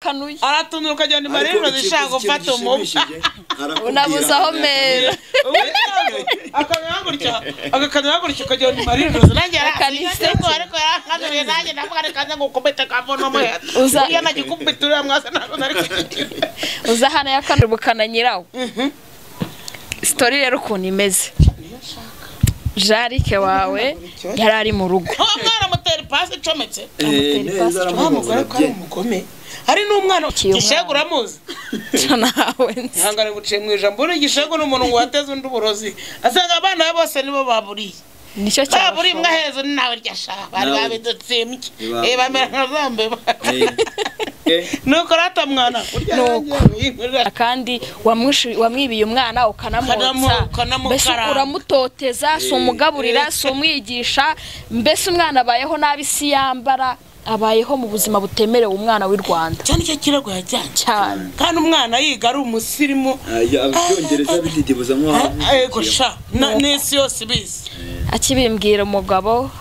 Yakanuye aratunura ukagenda imariro zishaka gufata umubu unabuze aho mera akanura gutya agakanura gutya ukagenda imariro nanjye ariko ariko yakanuriye nanjye ndavuga reka nze ngukubite kavono muheto iyo nagikubita uriya mwasa ntabwo nari kugira uza hano yakanura ubukana nyirawo. Story rero ukuntu imeze, Jarike wawe yari ari mu rugo umwana mutera ipasi icometse amutera ipasi umugome hari n'umwana Gishegu uramuzi nawe ntangare guciye mu ijambo uri Gishegu n'umuntu ngo wateze undi uburozi asanga abana be bose nibo baburiye nicyo cyaburiye baburiye umwe aheza undi nawe rya sha bari babidutsimbye bamera nka za mbeba nuko rata mwana kandi wamwibiye umwana ukanamwotsa mbese uramutoteza si umugaburira si umwigisha mbese umwana abayeho nabi si yambara abayeho mu buzima butemerewe umwana w'i Rwanda cyane icyo kirego yajyanye cyane kandi umwana yiga ari umusirimu ibyongereza bididibuza nko yego sha n'isi yose ibizi akibimbwira umugabo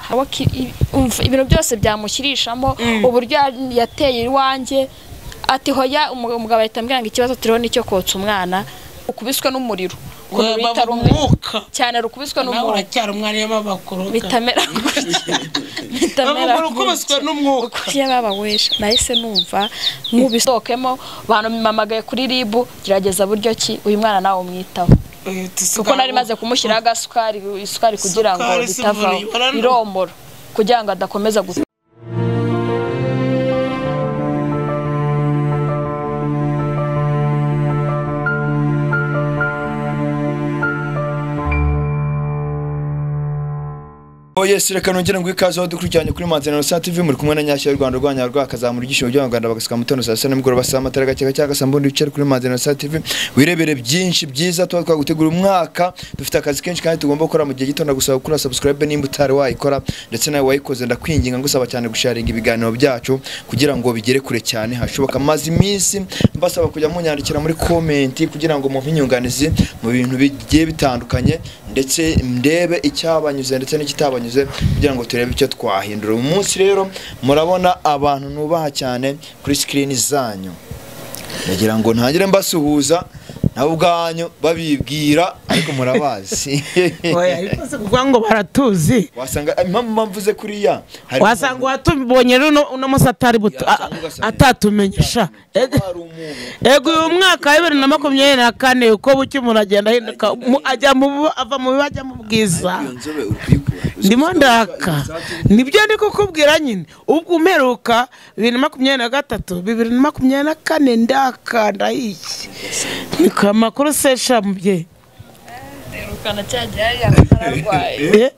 ibintu byose byamushyirishamo uburyo yateye iwanjye ati hoya umugabo ahita ambwira ngo ikibazo turiho nicyo kotsa umwana ukubiswe n'umuriro cyane rukubiswe n'umwuka uracyari umwana y'abakuru bitamera gutya bitamera rukubiswe n'umwuka yababawesha nahise numva nk'ubisokemo banamamagaye kuri RIB gerageza buryo ki uyu mwana nawe umwitaho kuko nari maze kumushyiraho agasukari isukari kugira ngo bitavaho iromora kugira ngo adakomeza gusa. Yes, reka nongere ngo ikaze aho dukurikiranye kuri Manzaniro Sa TV muri kumwe na Nyashya y'u Rwanda rwanya rwakazamura igisho by'Abanyarwanda bagasuka mutono saa sita nimugoroba saa amatara gake cyangwa saa mbundi wicare kuri Manzaniro Sa TV wirebere byinshi byiza tuba twagutegura umwaka dufite akazi kenshi kandi tugomba gukora mu gihe gito ndagusaba gukora subscribe nimba utari wayikora ndetse nawe wayikoze ndakwinginga ngusaba cyane gusharinga ibiganiro byacu kugira ngo bigere kure cyane hashoboka. Maze iminsi mbasaba kujya munyandikira muri comment kugira ngo mumpe inyunganizi mu bintu bigiye bitandukanye ndetse ndebe icyabanyuze ndetse n'ikitabanyuze kugira ngo turebe icyo twahindura. Uyu munsi rero murabona abantu nubaha cyane kuri screen zanyu ndagira ngo ntangire mbasuhuza nabo ubwanyu babibwira ariko murabazi oya ariko se kuvuga ngo baratuzi wasanga impamvu mvuze kuriya wasanga watubonye rero uno munsi atari atatumenyesha ego uyu mwaka wa 2024 uko bucye umuntu agenda ahinduka ajya mu ava mu bibi ajya mu bwiza ndimo ndaka nibyo ndi kukubwira nyine ubwo umperuka 2023 2024 ndaka ndahiki niko amakuru sesha mubye derukana cyagiye yararwaye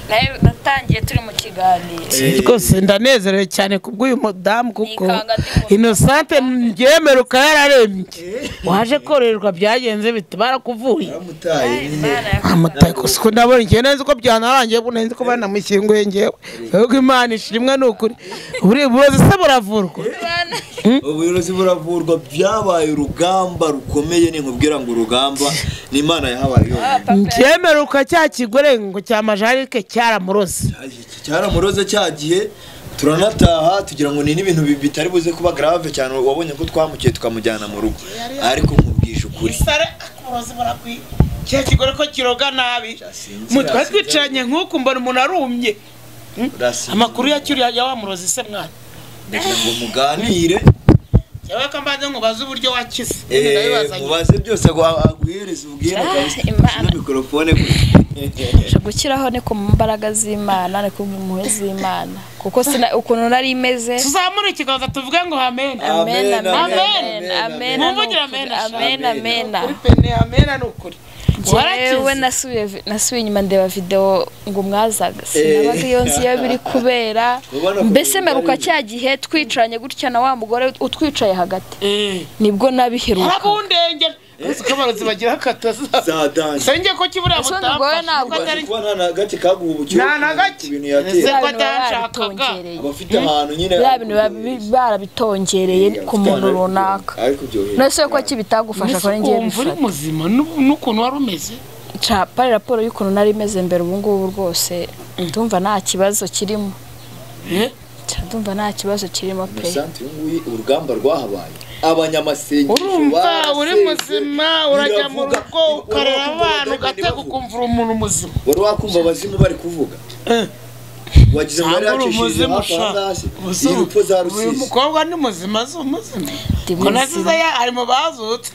naye natangiye turi mu kiganiro rwose ndanezerewe cyane kubw'uyu mudamu kuko Innocente ngemeruka yararembye waje kororerwa byagenze bite barakuvuye amutaye kuko ndabona ngiye neza ko byanarangiye bunenze ko banamushyinguye ngewe ahubwo Imana ishimwe ni ukuri buri burozi se buravurwa uburozi buravurwa byabaye urugamba rukomeye ninkubwira ngo urugamba ni Imana yahabaye yonyine ngemeruka cya kigore ngo cya Majarike cyaramuroze cyaramuroze cyagiye turanataha tugira ngo ni n'ibintu bitari buze kuba grave cyane wabonye ko twamukiye tukamujyana mu rugo ariko nkubwije ukuri cya kigore ko kiroga nabi mutwe twicaranye nk'uku mbona umuntu arumye amakuru yacyuriye ya wa murozi se mwana ndagira ngo muganire cyangwa ko mbanze nkubaze uburyo wakize mubaze byose aguhereze ubwira kabisa mikrofone gukiraho ni ku mbaraga z'Imana ni ku mpuhwe z'Imana kuko ukuntu nari imeze tuzamure ikiganza tuvuge ngo amen amen amen amen amen amen amen ni ukuri Jewe nasubiye inyuma ndeba video ngo mwazaga sinabaga iyo nzi iyo biri kubera mbese meruka cya gihe twicaranye gutya na wa mugore utwicaye hagati nibwo nabiheruka uzi ko abarozi bagira akataza senge ko kibura mutapfa nta gake kaguha ubukire nta na gake ibintu ko atanshakaga abafite ahantu nyine bya bintu barabitongereye ku muntu runaka none ko kibitagufasha ko ngiye bifata uri muzima n'ukuntu wari umeze pari raporo y'ukuntu nari meze mbere ubu ngubu rwose ndumva nta kibazo kirimo Ndumva nta kibazo kirimo pe. Innocent uyu nguyu urugamba rwahabaye, abanyamasengesho Urumva uri muzima, urajya mu rugo ukarera abana ugateka ukumvura umuntu muzima. Wari wakumva abazimu bari kuvuga, wagize ngo yari yacishije hafi aha ngaha se, iyi rupfu za Uyu Rusizi. mukobwa ni muzima, si umuzima Ndi ko nasize muzima. ya ari mu bazutse.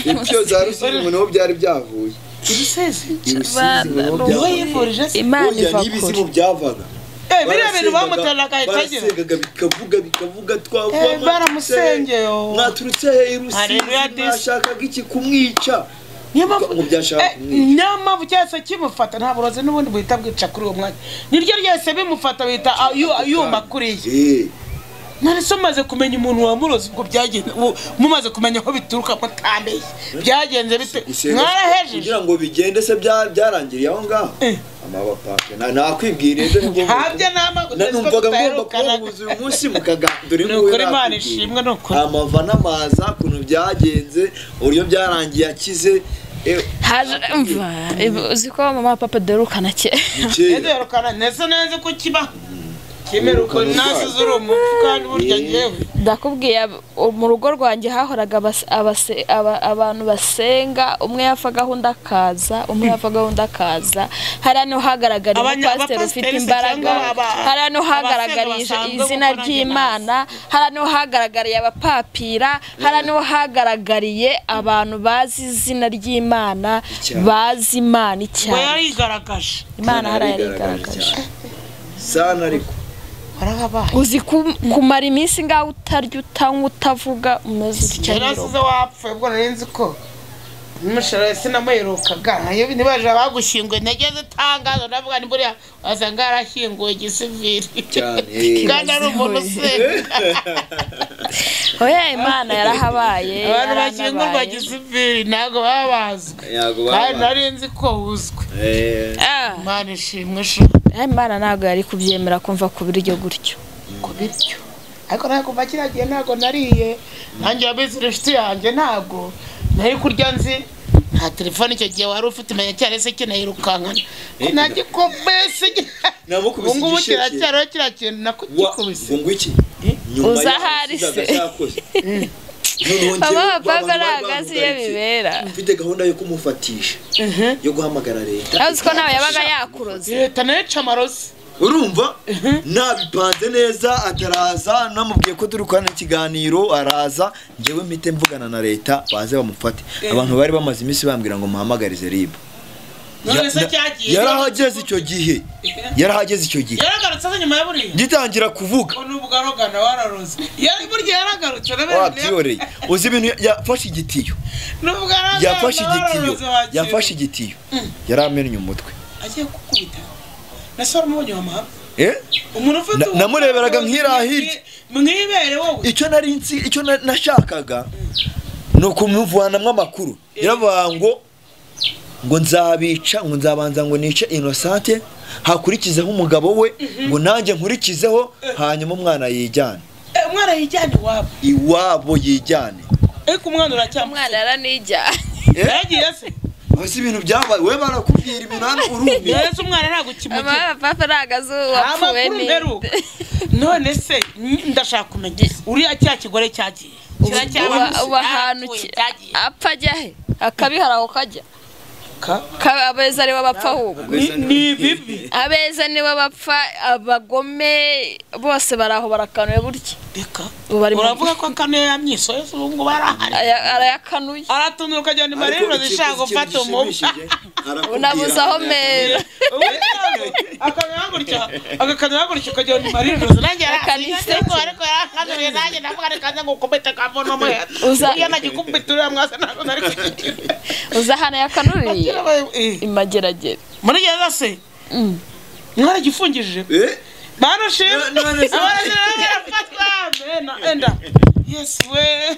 Ibyo za Rusizi ngo niho byari byavuye. I Rusizi? I Rusizi ngo niho Niho byavuye. yivurije se? Imana Burya iva n'ibizimu kure. byavaga. Eh, biriya bintu bamuteraga ahita agira. Barasengaga bikavuga bikavuga, twavuga Eh, baramusengeye, oh. mwaturutse he i Rusizi, Haleluya, disi. mwashakaga iki kumwica? Niyo mpamvu Ngo byashaka Eh, kumwica. niyo mpamvu cyahise kimufata, nta burozi n'ubundi buhita bwica kuri uwo mwanya, niryo ryahise bimufata bihita yuma kuriya. Eh, None se umaze kumenya umuntu wamuroze, ubwo byagenze mumaze kumenya aho bituruka mutambeye, byagenze bite? Gusenga Mwarahejeje? kugira ngo bigende se byarangiriye aho ngaho. Eh. Amabapake nakwibwiriye dore ngo Ntabyo nama. Numvaga ngomba kubahuza uyu munsi mukaganira. Ni ukuri, Imana ishimwe, ni ukuri. Amava n'amaza ukuntu byagenze, uburyo byarangiye akize. Haje umva, uzi ko mama papa derukana kera. Ni kera. Nederukana neza neza ko kibaho kimeruko nasize uri umupfu kandi burya ngewe. Ndakubwiye, mu rugo rwanjye hahoraga abantu basenga, umwe yafagaho undi akaza, umwe yafagaho undi akaza. Hariya niho hagaragariye umupasiteri ufite abapasiteri se imbaraga, cyangwa hariya niho abasenga hagaragariye basanzwe izina gukora ry'Imana, hariya niho hagaragariye abapapira, hariya niho hagaragariye abantu bazi izina ry'Imana, Icyane. bazi Imana Ngo icyane. yarigaragaje. Imana hariya yarigaragaje yarigaragaje cyane. Sana ariko. Warahabaye. Uzi kumara iminsi ngaho utarya, utanywa, utavuga, umeze utya rero. Yarasize wapfuye, ubwo nari nzi ko umushara sinamuherukaga, iyo nibaje bagushyinguye ntegeze itangazo ndavuga ni buriya wasanga yarashyinguwe gisivili Cyane. Eh. kandi ari umuntu usenga. Oya, Imana yarahabaye. Abantu bashyingurwa Yaranabaye. gisivili ntabwo baba bazwi Ntabwo baba kandi bazwi. nari nzi ko uzwi. Eh, Ah, Imana ishimwe sha. Imana ntabwo yari kubyemera kumva ku biryo gutyo. Ku biryo ariko nawe kuva kiriya gihe ntabwo nariye, nanjye wabizi inshuti yanjye ntabwo nari kurya, nzi nta telefone icyo gihe wari ufite, umenya cyane se kinayirukankana nagikubise. Namukubise Ubu ngubu igisheke. kiracyariho kiriya kintu nakugikubise. Ngo iki? Nyuma Uza yaho ahari se. usize agacyakoze. Noneho njyewe Mama papa abantu bari ntabwo azi iyo bamugaritse. bibera. Mfite gahunda yo kumufatisha, yo guhamagara leta. Azi ko nawe yabaga yakuroze. Leta nayo ica amarozi. Urumva nabipanze neza, ataraza namubwiye ko turi gukorana ikiganiro, araza njyewe mpite mvugana na leta baze bamufate. Abantu bari bamaze iminsi bambwira ngo muhamagarize RIB. None se cyagiye? Yarahageze icyo gihe, yarahageze icyo gihe. Yaragarutse se nyuma ya buriya? Gitangira kuvuga. Ko nubwo arogana wararoze yari burya yaragarutse. Wabyiyoreye, uzi ibintu yafashe igitiyo. Nubwo arogana Yafashe igitiyo. wararoze wakira. Yafashe igitiyo, yaramennye umutwe. Agiye kukubita na se waramubonye wa mama? Eh? Umuntu ufite Namureberaga nk'iriya hirya. Mwibere wowe. Icyo nari nzi, icyo nashakaga ni ukumuvanamo amakuru. Yaravuga ngo nzabica, ngo nzabanza ngo nice Innocente, hakurikizeho umugabo we, ngo nanjye nkurikizeho, hanyuma umwana yijyane. Eh, umwana yijyane iwabo. Iwabo yijyane. Ariko umwana uracyamufite? Umwana yaranijyanye. Eh? Yagiye se? Ese ibintu byabaye, we barakubwira ibintu hano urumiwe. None se umwana ntabwo ukimugira? Mama papa ntabwo azi uwapfuwe Amakuru ninde. mperuka, none se ndashaka kumenya uriya cya kigore cyagiye. Ubu ahantu apfa ajya he, akabihara aho kajya. Abeza nibo bapfa ahubwo. Ni bibi. Abeza nibo bapfa, abagome bose baraho barakanuye burya. Reka. Ubu bari mu- Uravuga ko akanuye ya myiso yose, ubu ngubu arahari. Arayakanuye. Aratunura ukagenda imarira zishaka gufata umubu. Unabuze aho mera. Akanura gutya, agakanura gutya ukagira ngo ni marira nanjye Akaniseke. ariko yarakanuye, nanjye ndavuga reka nze ngukubite kavono muheto. Iyo nagikubita uriya mwasa ntabwo nari kugira. Uza ahantu yakanuriye imageragere. Muri gereza se? Mwaragifungishije? Barushimwe. None se- Abarafatwa mena enda. Yes we.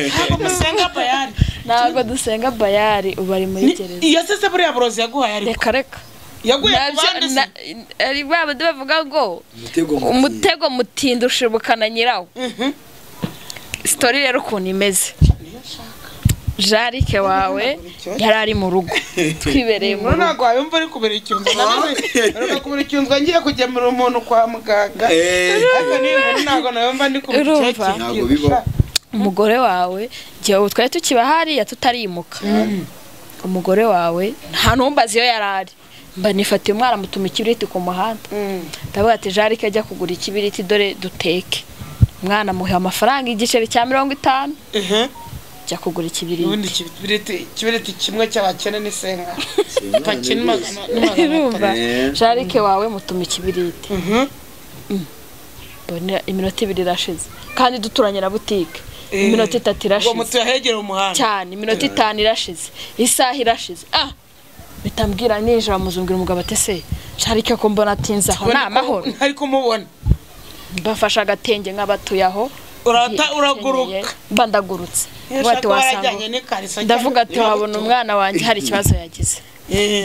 Ntabwo musenga bayari. Ntabwo dusenga bayari, ubu ari muri gereza. Iyo se buriya burozi yaguhaye ariko. Reka reka. Yaguye ku Nabyo bandi se. ari ba bandi bavuga ngo Umutego mutindi. umutego mutindi ushibukana nyirawo. Sitori rero ukuntu imeze. Niyo nshaka. Jarike wawe yari ari mu rugo twibereye mu rugo. Ntabwo wayumva uri kubera icyunzwe, uri kubera icyunzwe ngiye kugemura umuntu kwa muganga, ariko niba ntabwo nayumva ndi kubera icyunzwe. Umugore wawe igihe twari tukiba hariya tutarimuka, umugore wawe nta numbazi iyo yari ari, mba nifatiye umwana mutuma ikibiriti ku muhanda, ndavuga ati Jarike ajya kugura ikibiriti dore duteke. Umwana amuha amafaranga igiceri cya 50 jya kugura ikibiriti. Ubundi ikibiriti kimwe cy'abakene ni senga paki ni 500. Jarike wawe mutuma ikibiriti, mbona iminota 2 irashize kandi duturanye na butike, iminota 3 irashize, ngo mutahegera umuhanda cyane, iminota 5 irashize, isaha irashize. Bitambwira nijoro muzungira umugabo ati se Jarike ko mbona atinze aho nta mahoro ariko mubona mbafasha agatenge nk'abatuye aho urata uraguruka mba ndagurutse ndavuga ati wabona umwana wanjye hari ikibazo yagize.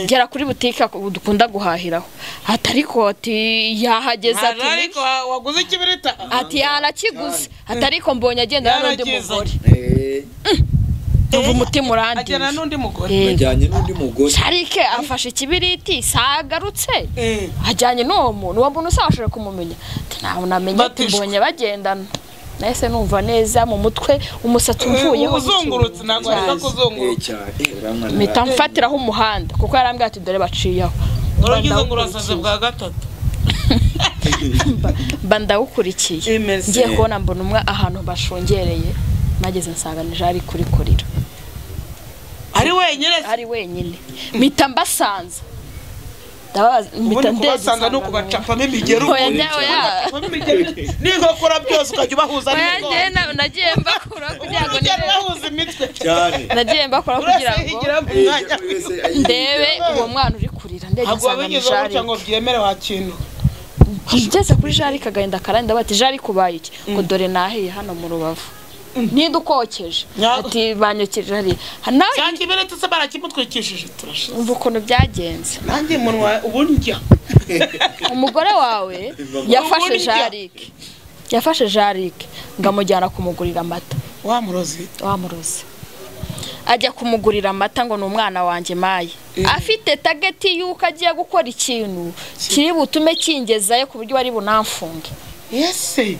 Gera kuri butike dukunda guhahiraho, atari koti yahageze ati ariko waguze ikibirita ati yarakiguze, atariko mbonye agenda n'undi mugore. Tuva umutima urandiye agenda n'undi mugore, ajyanye n'undi mugore. Jarike afashe ikibiriti sagarutse ajyanye n'uwo muntu, uwo muntu usashije kumumenya ati ntawe namenye mbonye bagendana. Nahise numva neza mu mutwe umusatsi umvuyeho uzungurutse, ntabwo areka kuzunguruka, mpita mfatiraho umuhanda kuko yarambwiye ati dore baciyeho. Uragize ngo urasaze bwa gatatu. Mba ndawukurikiye ngiye kubona mbona umwe ahantu bashungereye, nageze nsanga ni Jarike kuri kurira ari wenyine, ari wenyine. Mpita mbasanza mpita ndeza no kubacapamo imigero n'inkokora byose ukajya ubahuza n'imigongo. Nagiye mbakura kugira ngo ubahuze imitwe cyane, nagiye mbakura kugira ngo ndebe uwo mwana uri kurira, ndege nsanga ni Jarike ngo byemere wakintu. Ngeze kuri Jarike agahinda karanda bati Jarike ubaye iki? Ngo dore nahiye hano mu Rubavu ntidukokeje, ati banyokeje hariya nawe cyangwa se barakimutwikishije turashize. Umva ukuntu byagenze nanjye munwa ubundya. Umugore wawe yafashe Jarike, yafashe Jarike ngamujyana kumugurira amata, wa murozi ajya kumugurira amata ngo ni umwana wanjye maye, afite tageti yuko agiye gukora ikintu kiri butume kingezayo ku buryo bari bunamfunge. Yese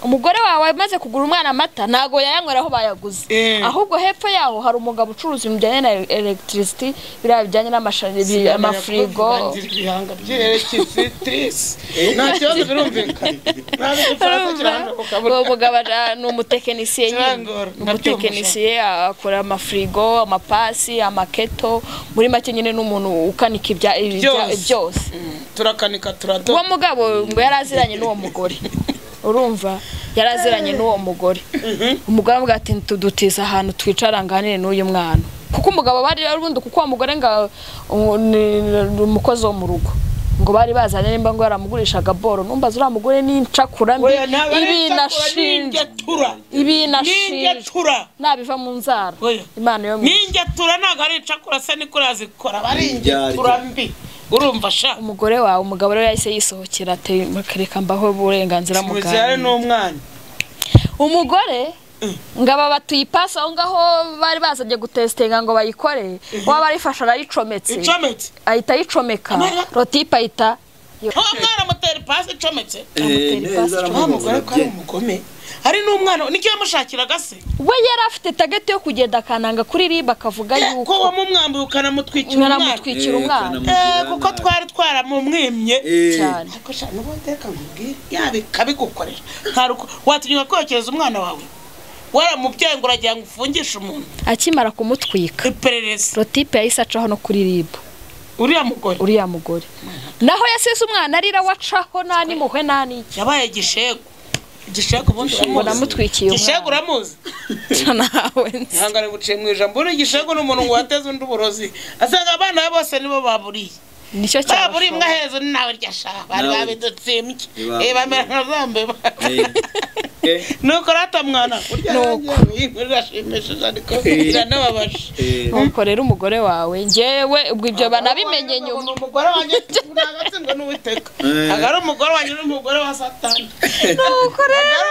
umugore wawe amaze kugura umwana amata ntago yayanywera aho bayaguze, ahubwo hepfo yaho hari umugabo ucuruza ibintu bijyanye na electricity, biriya bijyanye n'amashanyarazi, amafirigo, uwo mugabo ni umutekinisiye nyine, umutekinisiye akora amafirigo, amapasi, amaketo, muri make nyine n'umuntu ukanika ibya byose. Turakanika turadoda. Uwo mugabo ngo yaraziranye n'uwo mugore, urumva yaraziranye n'uwo mugore. Umugore avuga ati tudutiza ahantu twicara nganire n'uyu mwana, kuko umugabo bari urundi, kuko uwo mugore ngo umukozi wo mu rugo ngo bari bazanye nimba ngo yaramugurishaga boro, numbaza uriya mugore n'incakura mbi ibinashinja nabiva mu nzara Imana yo n'ingetura ntabwo ari incakura se niko razikora bari ingetura mbi. Urumva sha umugore wawe, umugabo rero yahise yisohokera ati reka mbaho uburenganzira mugari n'umwana. Umugore ngaba batuye ipasi aho ngaho bari bazabye gutestinga ngo bayikore, waba arifasha arayicometse, ahita ayicomeka rotipe ahita umwana amutera ipasi icometse. Umugore ko ari umugome ari n'umwana nicyo yamushakiraga se, we yari afite tageti yo kugenda akananga kuri riba akavuga yuko ko wamumwambuye ukanamutwikira umwana, kuko twari twaramumwimye cyane. Ariko sha n'ubundi reka nkubwire yabikabigukorera ntaruko watinyuka kokereza umwana wawe waramubyaye ngo uragira ngo ufungishe umuntu. Akimara kumutwika iperereza rotipe yahise acaho no kuri riba uriya mugore naho yasize umwana arira wacaho nani muhwe nani iki yabaye gishego. Gishego ubundi uramuzi, Gishego uramuzi nawe ntihangane guciye mu ijambo. Uri Gishego ni umuntu ngo wateze undi uburozi, asanga abana be bose nibo baburiye, nicyo cyabashobora baburiye umwe aheza undi nawe rya sha bari babidutsimbye bamera nka za mbeba. Nuko rata mwana urya inkuru irashimishije ariko iranababaje. Nuko rero umugore wawe njyewe ubwo ibyo banabimenye nyuma, umugore wanjye nagatsindwa n'Uwiteka, agari umugore wanjye n'umugore wa Satani. Nuko rero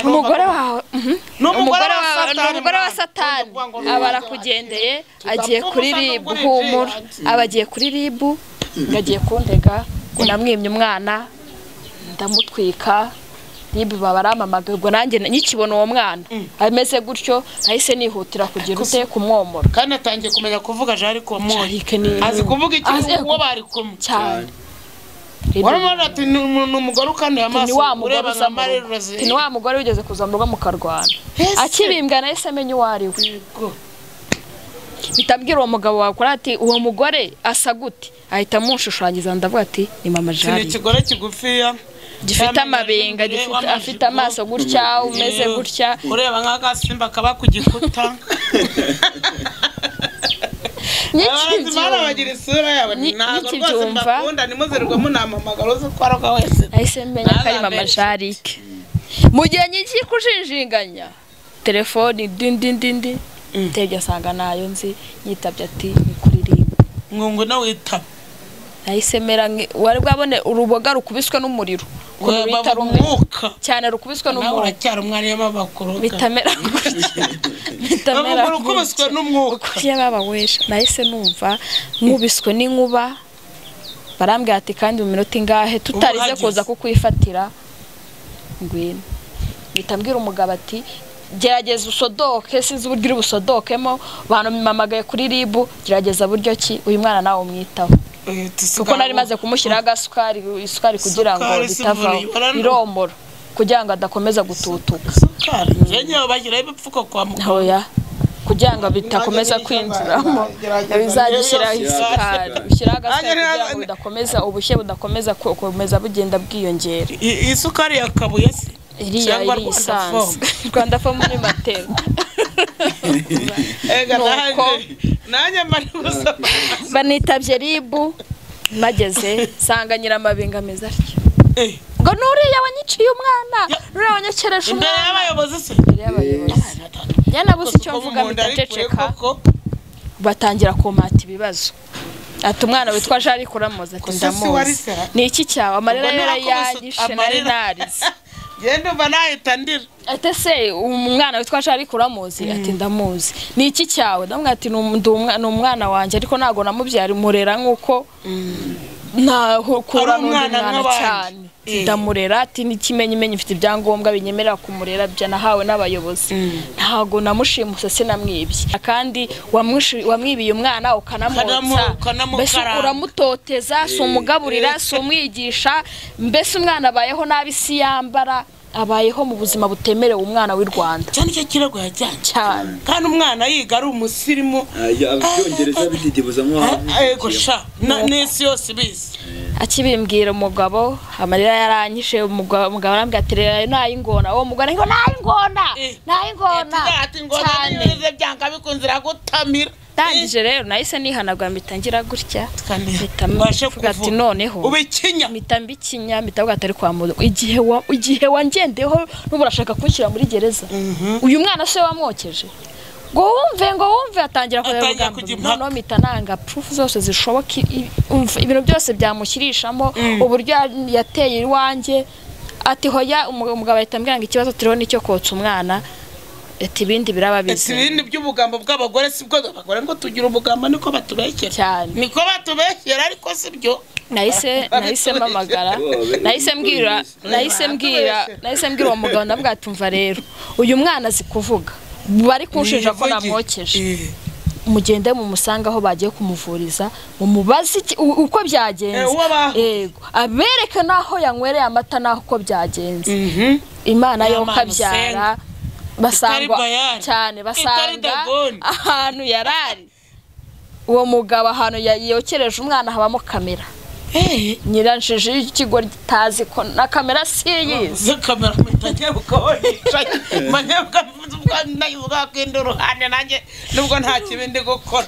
umugore wawe n'umugore wa Umugore wa Satani aba arakugendeye agiye kuri RIB, humura, aba agiye kuri RIB, ngagiye kundega ngo namwimye umwana ndamutwika. RIB babaramamaga, ubwo nanjye nkikibona uwo mwana ameze gutyo nahise nihutira kugira ute kumwomora. Kandi atangiye kumenya kuvuga Jarike wamuye, azi kuvuga iki uwo bari kumwe cyane. Warumva ati ni umugore ukanuye amaso ureba nka Marie Rose, ni wa mugore wigeze kuza mu rugo mukarwana, akibimbwa nahise amenya uwo ari we. Bitambwira uwo mugabo wakora ati uwo mugore asa gute, ahita amushushanyiza, ndavuga ati ni mama Jarike. Ni ikigore kigufiya gifite amabinga, afite amaso gutya, umeze gutya, ureba nk'agasimba kaba ku gikuta. Nahise menya ko ari mama Jarike. Mu gihe ngiye kujinjinganya telefoni dindindindi ndebye asanga nayo nzi, yitabye ati ni kuri RIB. Ngo nawe witaba. Nahise mera wari bwabone uruboga rukubiswe n'umuriro cyane, rukubiswe n'umwuka. Uracyari umwana y'abakuru bitamera gutya, bitamera rukubiswe n'umwuka yababa wesha. Nahise numva nkubiswe n'inkuba, barambwira ati kandi mu minota ingahe tutarize kuza kukwifatira ngwino. Bitambwira umugabo ati gerageza usodoke, sinzi uburyo uri busodokemo, banamamagaye kuri RIB, gerageza buryo ki uyu mwana nawe umwitaho, kuko nari maze kumushyiraho agasukari, isukari kugira ngo bitavaho iromora, kugira ngo adakomeza gututuka. Isukari ngenye bashyiraho ibipfuko kwa muganga kugira ngo bitakomeza kwinjiramo, bizajya ushyiraho isukari, ushyiraho agasukari kugira ngo bidakomeza ubushye budakomeza gukomeza bugenda bwiyongera. Isukari yakabuye se iriya iri isanzwe Rwanda Foam ni matera. Nanjye mba ndi gusoma. Banitabye RIB mageze nsanga nyiramabinga ameze atyo, ngo nuriya wanyiciye umwana, nuriya wanyokereje umwana imbere y'abayobozi se, imbere y'abayobozi. Yanabuze icyo mvuga mpita batangira kumata ibibazo. Ati umwana witwa Jarike uramuzi? Ati ndamuzi. Ni iki cyawe? Amarira yarayanyishe, nari narize. Genda umva nahita ndira. Ati se umwana witwa Jarike uramuzi? Ati ndamuzi. Ni iki cyawe? Ndamubwira ati ni umwana wanjye ariko ntago namubyara, murera nkuko ntakura n'undi mwana cyane. Ndamurera ati n'ikimenyimenyi mfite ibyangombwa binyemerera kumurera bya nahawe n'abayobozi, ntago namushimuse sinamwibye. Kandi wamwibiye umwana ukanamwotsa, mbese uramutoteza, si umugaburira, si umwigisha, mbese umwana abayeho nabi, si yambara, abayeho mu buzima butemerewe umwana w'i Rwanda. Cyane icyo kirego yajyanye cyane. Kandi umwana yiga ari umusirimu, ibyongereza bididibuza nko yego sha n'isi yose ibizi. Akibimbwira umugabo amarira yaranyishe, umugabo arambwira ati rero nayingona, uwo mugore ngo nayingona, nayingona cyane byanga bikunzira gutamira. Ndangije rero nahise nihanagura mpita ngira gutya, mpita mvuga ati noneho ubikinya, mpita mbikinya, mpita mvuga ati ari kwa muganga, igihe wangendeho n'ubu urashaka kunshyira muri gereza, uyu mwana se wamwokeje, ngo wumve, ngo wumve, atangira kureba, noneho mpita nanga proof zose zishoboka, ibintu byose byamushyirishamo uburyo yateye iwanjye. Ati hoya, umugabo ahita ambwira ngo ikibazo turiho nicyo kotsa umwana, ati ibindi biraba bize. Ati ibindi by'ubugambo bw'abagore sibwo, abagore ngo tugira ubugambo niko batubekera cyane, niko batubekera ariko sibyo. Nahise mpamagara, nahise mbwira uwo mugabo, ndamubwira ati umva rero uyu mwana azi kuvuga, bari kunshinja ko namwokeje, mugende mumusanga aho bagiye kumuvuriza, mumubaze uko byagenze, yego abereke naho yanywereye amata naho uko byagenze. Imana yo kabyara basangwa cyane, basanga ahantu yarari uwo mugabo, ahantu yokereje umwana habamo kamera. Nyiranjije y'ikigo gitazi ko na kamera siyizi. Kamera mutagiye bukonisha manyebwa bwa uruhande nanjye nubwo nta kibindi gukora.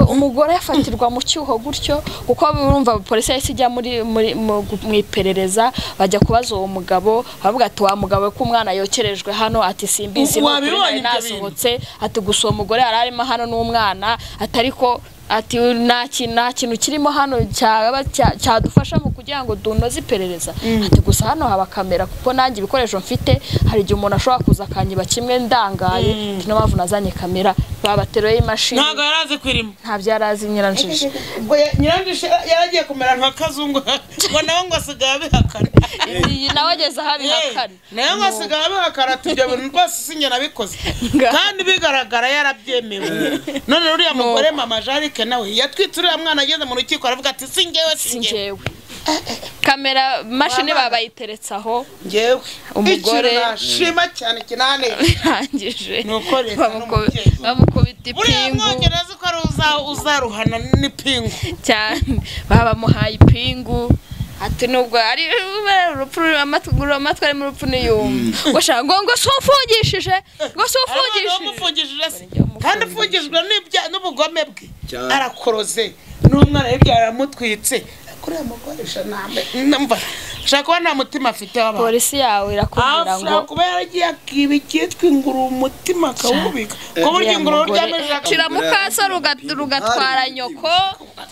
Umugore yafatirwa mu cyuho gutyo, kuko urumva polisi yahise ijya muri mu iperereza, bajya kubaza uwo mugabo, bavuga ati wa mugabo ko umwana yokerejwe hano, ati simbizi nasohotse, ati gusa uwo mugore yari arimo hano n'umwana, ati ariko ati nta kintu kirimo hano cyadufasha mu kugira ngo dunoze iperereza. Ati gusa hano haba kamera kuko nanjye ibikoresho mfite hari igihe umuntu ashobora kuza akanyiba kimwe ndangaye, niyo mpamvu nazanye kamera. Babateruye imashini, ntabwo yarazi kwirima, ntabyo yarazi Nyiranjiji. Ubwo Nyiranjiji yaragiye kumera nka Kazungu ngo nawe ngo asigaye abihakana, nawe ageze aho abihakana, nawe ngo asigaye abihakana ati ibyo bintu rwose sinjye nabikoze kandi bigaragara yarabyemewe. None uriya mugore mama Jarike nawe yatwitse uriya mwana ageze mu rukiko aravuga ati sinjyewe sinjyewe. Kamera mashini babayiteretse aho ngewe umugore nashima cyane kinane birangije nuko leta bamukubita ipingu. Uriya mwongereza ko ari uzaruhana n'ipingu cyane, babamuhaye ipingu ati nubwo ari urupfu amatwi ari mu rupfu niyumva ngo shaka ngo si umfungishije, ngo si umfungishije, kandi ufungishijwe n'ubugome bwe arakoroze n'umwana yibyo aramutwitse. Kuriya mukoresha nambe ndumva shaka kuba nta mutima afite w'abantu. Polisi yawe irakubwira ngo kuba yaragiye akiba icyitwa inguru umutima akawubika ku buryo inguru ryamejaka shira mukaso rugatwara nyoko.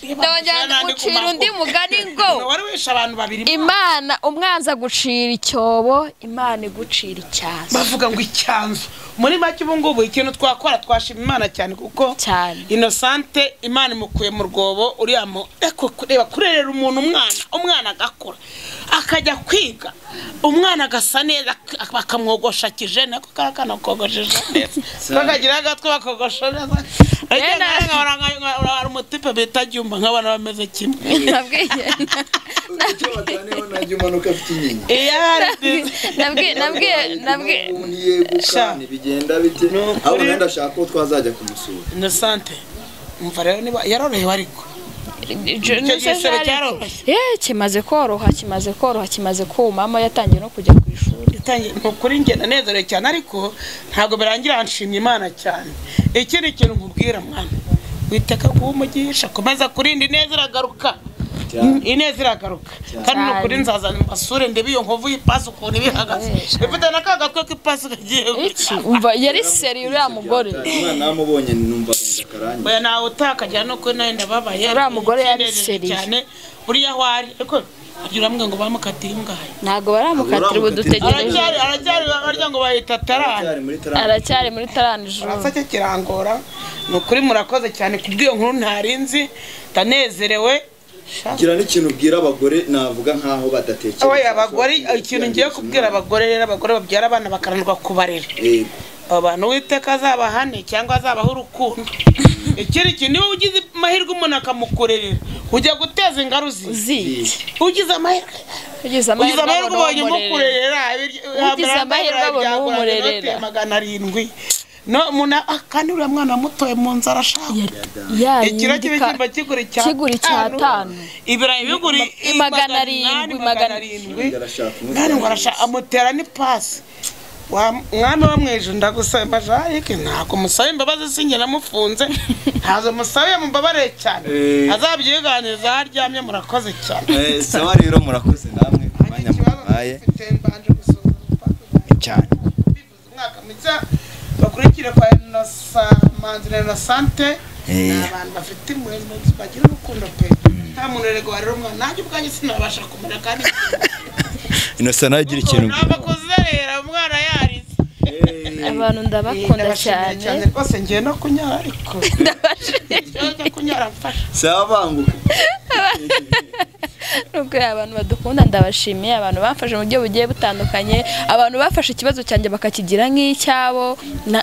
Ndongera gucira undi mugani ngo wari wishe abantu babiri. Imana umwanza gucira icyobo, Imana igucira icyanzu. Bavuga ngo icyanzu muri make ubu ngubu ikintu twakora twashima Imana cyane kuko Innocente Imana imukuye mu rwobo. Uriya reba kurerera umuntu umwana agakura akajya kwiga, umwana agasa neza bakamwogosha kijene ko karakana kogosheje neza bakagira agatwe bakogosha neza. Hari umutipe bita Juma nk'abana bameze kimwe. Bigenda bite aho nenda shaka ko twazajya kumusura Innocente. Umva rero niba yarorohewe ariko kimaze koroha, kimaze koroha, kimaze kumama yatangiye no kujya ku ishuri. Kuri njye nanezerewe cyane ariko ntabwo birangira nshimye Imana cyane. Ikindi kintu nkubwira mwana, witeka kuba umugisha komeza kurinda ineza iragaruka, ineza iragaruka kandi nukuri nzazana mbasure ndebe iyo nkovu y'ipasi ukuntu ibihagaze ifite na ka gatwe k'ipasi kagiye iki. Umva yari seri uriya mugore, umwana namubonye numva agahinda oya nawe utakagira no kuri nawe ndababaye. Uriya mugore yari seri cyane buriya aho ari ariko agira uramwe ngo bamukatiye ingahe, ntabwo baramukatira ubu dutegereje. Aracyari barya ngo bayita tarani, aracyari muri tarani ijuru. Arasake kirangora ni ukuri. Murakoze cyane kubw'iyo nkuru ntarinzi, ndanezerewe. Gira n'ikintu ubwira abagore navuga nkaho badatekereza. Oya abagore ikintu ngiye kubwira abagore rero, abagore babyara abana bakaranirwa kubarera. Abantu Uwiteka azabahane cyangwa azabaha urukundo. Ikindi kintu niba ugize amahirwe umuntu akamukorerera ujya guteza ingaruzi ugize amahirwe, ugize amahirwe ubonye umukurerera, ugize amahirwe abonye umurerera 700. No muna kandi uriya mwana mutoye mu nzara ashaka ikiro cy'ibishyimbo kigura icyatanu, ibirayi bigura 700 700 nani ngo arashaka amutera n'ipasi. Mwami wo mwijuru ndagusaba Majarike ntabwo musaba imbabazi sinjye namufunze, ntazo musabe mumbabarire cyane azabyiganiriza aho aryamye. Murakoze cyane. Sawa rero murakoze namwe ku mwanya muhaye cyane. Bakurikire kwa Manzi na Innocente ni abantu bafite impuhwe bagira urukundo pe, nta muntu rego warera umwana nanjye ubwanjye sinabasha kumenya kandi Innocent agira ikintu ntabwo kuzerera umwana yarize. Abantu ndabakunda cyane rwose ngiye no kunyara ariko ndabashimye kunyara mfasha sawa banguka. Nubwo abantu badukunda ndabashimiye, abantu bamfashe mu buryo bugiye butandukanye, abantu bafashe ikibazo cyanjye bakakigira nk'icyabo,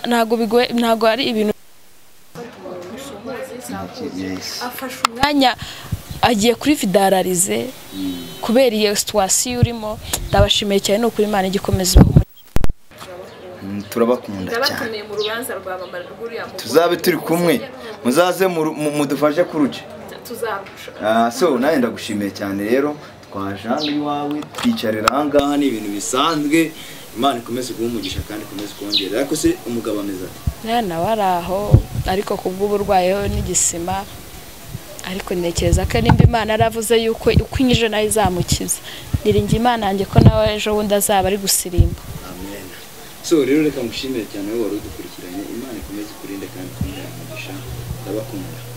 ntago bigoye, ntago ari ibintu. Afashe umwanya agiye kuri vidararize kubera iyo situation urimo. Ndabashimiye cyane nukuri Imana igikomeza. Turabakunda cyane, tuzabe turi kumwe, muzaze mudufashe kuruce. So nawe ndagushimiye cyane rero twaje hano iwawe twicarira aha ngaha ni ibintu bisanzwe. Imana ikomeze guha umugisha kandi ikomeze kongera. Ariko se umugabo ameze ate? Nawe ari aho ariko kubw'uburwayi n'igisima, ariko ntekereza ko nimba Imana yaravuze yuko uko inyije nayo izamukiza, niringiye Imana yanjye ko nawe ejo bundi azaba ari gusirimba. Amen. So rero reka mushimire cyane wowe wari udukurikiranye. Imana ikomeze ikurinde kandi ikongere umugisha. Ndabakunda.